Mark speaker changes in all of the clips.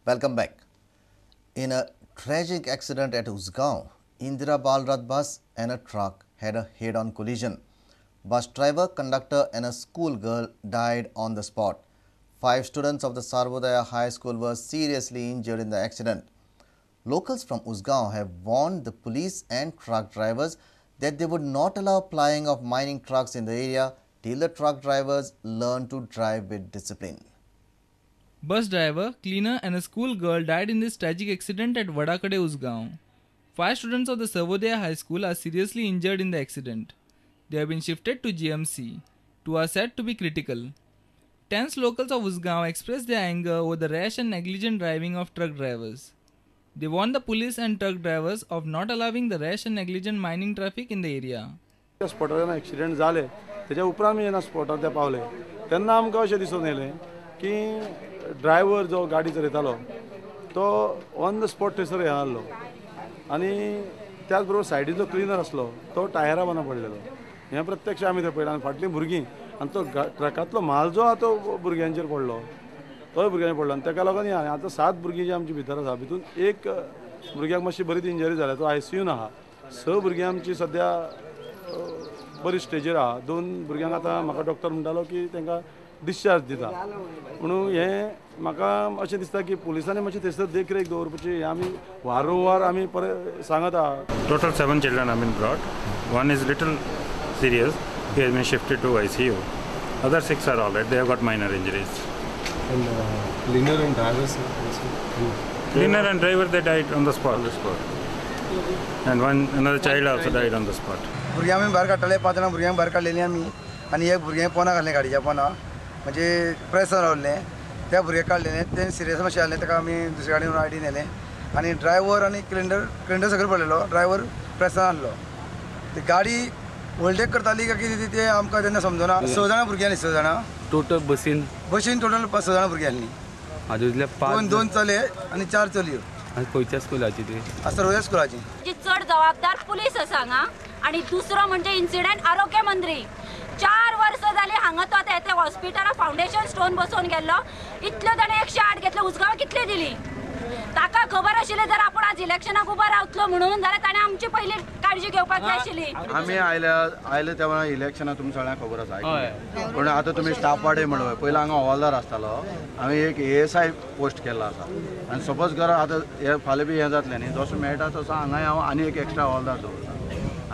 Speaker 1: Welcome back. In a tragic accident at Usgaon, Indira Balrath bus and a truck had a head-on collision. Bus driver, conductor and a schoolgirl died on the spot. 5 students of the Sarvodaya High School were seriously injured in the accident. Locals from Usgaon have warned the police and truck drivers that they would not allow plying of mining trucks in the area till the truck drivers learn to drive with discipline.
Speaker 2: Bus driver, cleaner and a school girl died in this tragic accident at Vadakade, Usgaon. 5 students of the Sarvodaya High School are seriously injured in the accident. They have been shifted to GMC. 2 are said to be critical. Tense locals of Usgaon expressed their anger over the rash and negligent driving of truck drivers. They warned the police and truck drivers of not allowing the rash and negligent mining traffic in the area.
Speaker 3: स्पॉटार जेन्ना accident जाले तेच्या उपरांत आमी जेन्ना स्पॉटार ते पावले तेन्ना आमकां अशें दिसून येयलें की ड्रायव्हर जो गाडी चलयतालो तो ऑन the spot थंयसर हें आहलो आनी त्याच बरोबर सायडीन जो क्लिनर आसलो तो टायरा पोंदा पडलेलो. हें प्रत्यक्ष आमी थंय पळयलां. आनी फाटलीं भुरगीं आनी तो ट्रकांतलो म्हाल जो आहा तो भुरग्यांचेर पडलो, तोय भुरग्यांचेर पडलो आनी तेका लागून हें आतां 7 भुरगीं जी आमची भितर आसा भितून एक भुरग्याक मातशी बरीच इंजरी जाल्या, तो आयसीयून आहा. 6 भुरगीं आमची सद्या बरी स्टेजीर आहा. 2 भुरग्यांक आतां म्हाका डॉक्टर म्हणटालो की तांकां डिस्चार्ज दिता. म्हणून हें म्हाका अशें दिसता की पुलिसांनी मातशी थंयसर देखरेख दवरपाची. हें आमी वारंवार आमी परत सांगत आहा.
Speaker 4: Total 7 children have been brought. 1 is little serious. He has been shifted to ICU. Other 6 are all right. They have got minor injuries.
Speaker 5: And cleaner and drivers also.
Speaker 4: Cleaner and driver, they died on the spot. And another child also died on the spot.
Speaker 6: भुरग्यां आमी भायर काडटाले, 5 जाणां भुरग्यांक भायर काडलेलीं आमी आनी एक भुरगें पोना घातलें गाडयेच्या पोना, म्हणजे प्रेसार रावलें. त्या भुरग्याक काडलेलें, तें सिरियस मातशें जालें, ताका आमी दुसऱ्या गाडयेन आयडी न्हेलें आनी ड्रायव्हर आनी क्लिनर सगळें पडलेलो, ड्रायव्हर प्रेसान आहलो. ती गाडी ओवरटेक करताली काय कितें तें आमकां तेन्ना समजना. 6 जाणां भुरगीं आसलीं, 6 जाणां
Speaker 7: टोटल बसीन
Speaker 6: टोटल 6 जाणां भुरगीं आसलीं.
Speaker 7: हातूंतले 5
Speaker 6: 2 चले आनी 4 चलयो.
Speaker 7: आनी खंयच्या स्कुलाची ती?
Speaker 6: सर्वोदय स्कुलाची.
Speaker 8: चड जबाबदार पुलीस आसा हांगा. आनी दुसरो म्हणजे इन्सिडंट आरोग्य मंत्री 4 वर्सां जाली हांगा तो आतां येता हॉस्पिटला फावंडेशन स्टोन बसोवन गेल्लो. इतल्यो ताणें 108 घेतले, उसगांव कितले दिली ताका खबर आशिल्लें. जर आपूण आज इलेक्शनाक उबो रावतलो म्हणून जाल्यार ताणें आमची पयली काळजी घेवपाक जाय आशिल्ली.
Speaker 9: आमी आयले तेन्ना इलेक्शनां तुमकां सगळ्यांक खबर आसा. पूण आतां तुमी स्टाफ वाडय म्हणून पयलीं हांगा हवालदार आसतालो, हांवें एक ASI post केल्लो आसा. आनी सपोज कर आतां हे फाल्यां बी हें जातलें न्ही, जसो मेळटा तसो हांगाय हांव आनी एक एक्स्ट्रा हवालदार दवरता.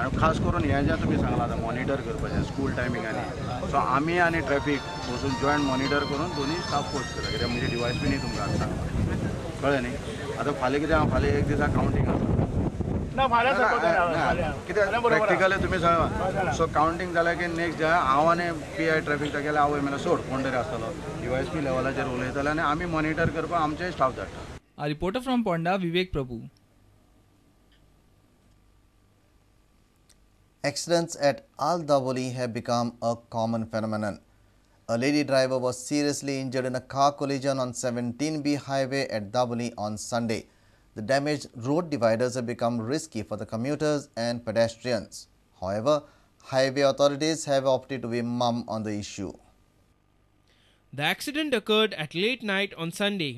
Speaker 9: आनी खास करून हें जें तुमी सांगलां आतां मॉनिटर करपाचें स्कूल टायमिंगांनी, सो आमी आनी ट्रॅफीक वचून जॉयंट मॉनिटर करून दोनूय स्टाफ पोस्ट करता. कित्याक म्हणजे डिवायस बी न्ही तुमकां आतां सांगला, कळ्ळें न्ही. आतां फाल्यां कितें आहा, फाल्यां एक दिसा कावंटींग आसा कित्याक प्रॅक्टिकली तुमी सगळें. सो कावंटींग जालें की नेक्स्ट डे हांव आनी PI traffic तागेलें आवय म्हणल्यार सोड कोण तरी आसतलो DYSP लेवलाचेर उलयतले आनी आमी मॉनिटर करपाक आमचेय स्टाफ धाडटा.
Speaker 2: A reporter from Ponda, Vivek Prabhu.
Speaker 1: Accidents at Al Dabolim have become a common phenomenon. A lady driver was seriously injured in a car collision on 17B highway at Dabolim on Sunday. The damaged road dividers have become risky for the commuters and pedestrians. However, highway authorities have opted to be mum on the issue.
Speaker 10: The accident occurred at late night on Sunday.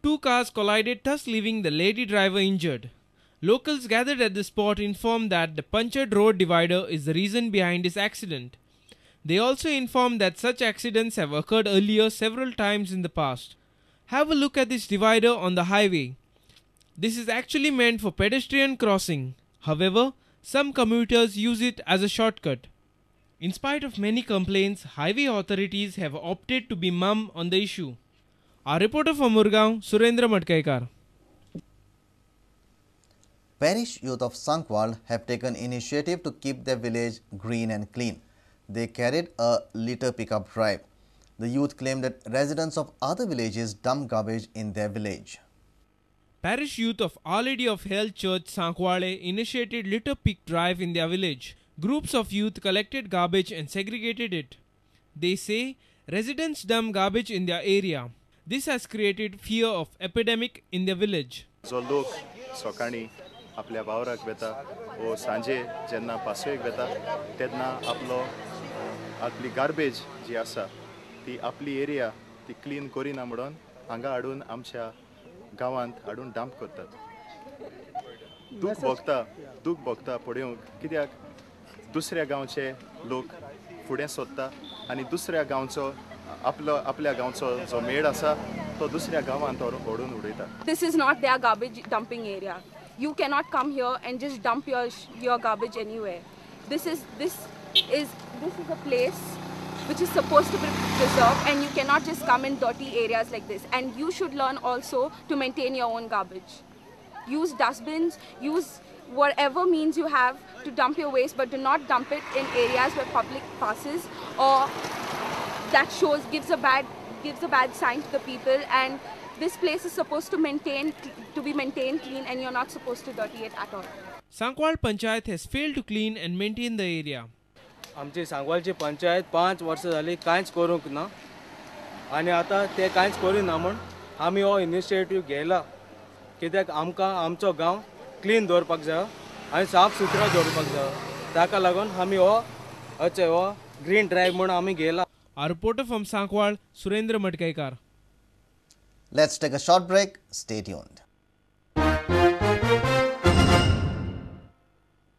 Speaker 10: 2 cars collided, thus leaving the lady driver injured. Locals gathered at the spot informed that the punctured road divider is the reason behind this accident. They also informed that such accidents have occurred earlier several times in the past. Have a look at this divider on the highway. This is actually meant for pedestrian crossing. However, some commuters use it as a shortcut. In spite of many complaints, highway authorities have opted to be mum on the issue. Our reporter from Murgaon, Surendra Madkaikar.
Speaker 1: Parish youth of Sankwal have taken initiative to keep their village green and clean. They carried a litter pickup drive. The youth claimed that residents of other villages dump garbage in their village.
Speaker 10: Parish youth of Our Lady of Health Church Sankwale initiated litter pick drive in their village. Groups of youth collected garbage and segregated it. They say residents dump garbage in their area. This has created fear of epidemic in their village.
Speaker 11: जो लोक सकाळी आपल्या वावराक वेता वो सांजे जेन्ना पासयेक वेता तेन्ना आपलो आपली गार्बेज जी आसा ती आपली एरिया ती क्लीन करिना म्हणून हांगा हाडून आमच्या गांवांत हाडून डंप करतात. दूख भोगता पळोवंक, कित्याक दुसऱ्या गांवचे लोक फुडें सोदता आनी दुसऱ्या गांवचो आपलो आपल्या गांवचो जो मेळ आसा तो दुसऱ्या गांवांत ओडून उडयता.
Speaker 12: This is not their garbage dumping area. You cannot come here and just dump your garbage anywhere. This is a place which is supposed to be preserved, and you cannot just come in dirty areas like this. And you should learn also to maintain your own garbage. Use dustbins, use whatever means you have to dump your waste, but do not dump it in areas where public passes, or that shows gives a bad sign to the people. And this place is supposed to be maintained clean, and you're not supposed to dirty it at all.
Speaker 10: Sankwal Panchayat has failed to clean and maintain the area.
Speaker 13: आमची सांगवालची पंचायत 5 वर्सां जाली कांयच करूंक ना आनी आतां ते कांयच करिना म्हूण आमी हो इनिशिएटीव घेयला, कित्याक आमकां आमचो गांव क्लीन दवरपाक जाय आनी साफ सुथरो दवरपाक जाय. ताका लागून आमी हो अचे हो ग्रीन ड्रायव्ह म्हूण आमी घेयला.
Speaker 10: Our reporter from Sankwal, Surendra Madkaikar.
Speaker 1: Let's take a short break. Stay tuned.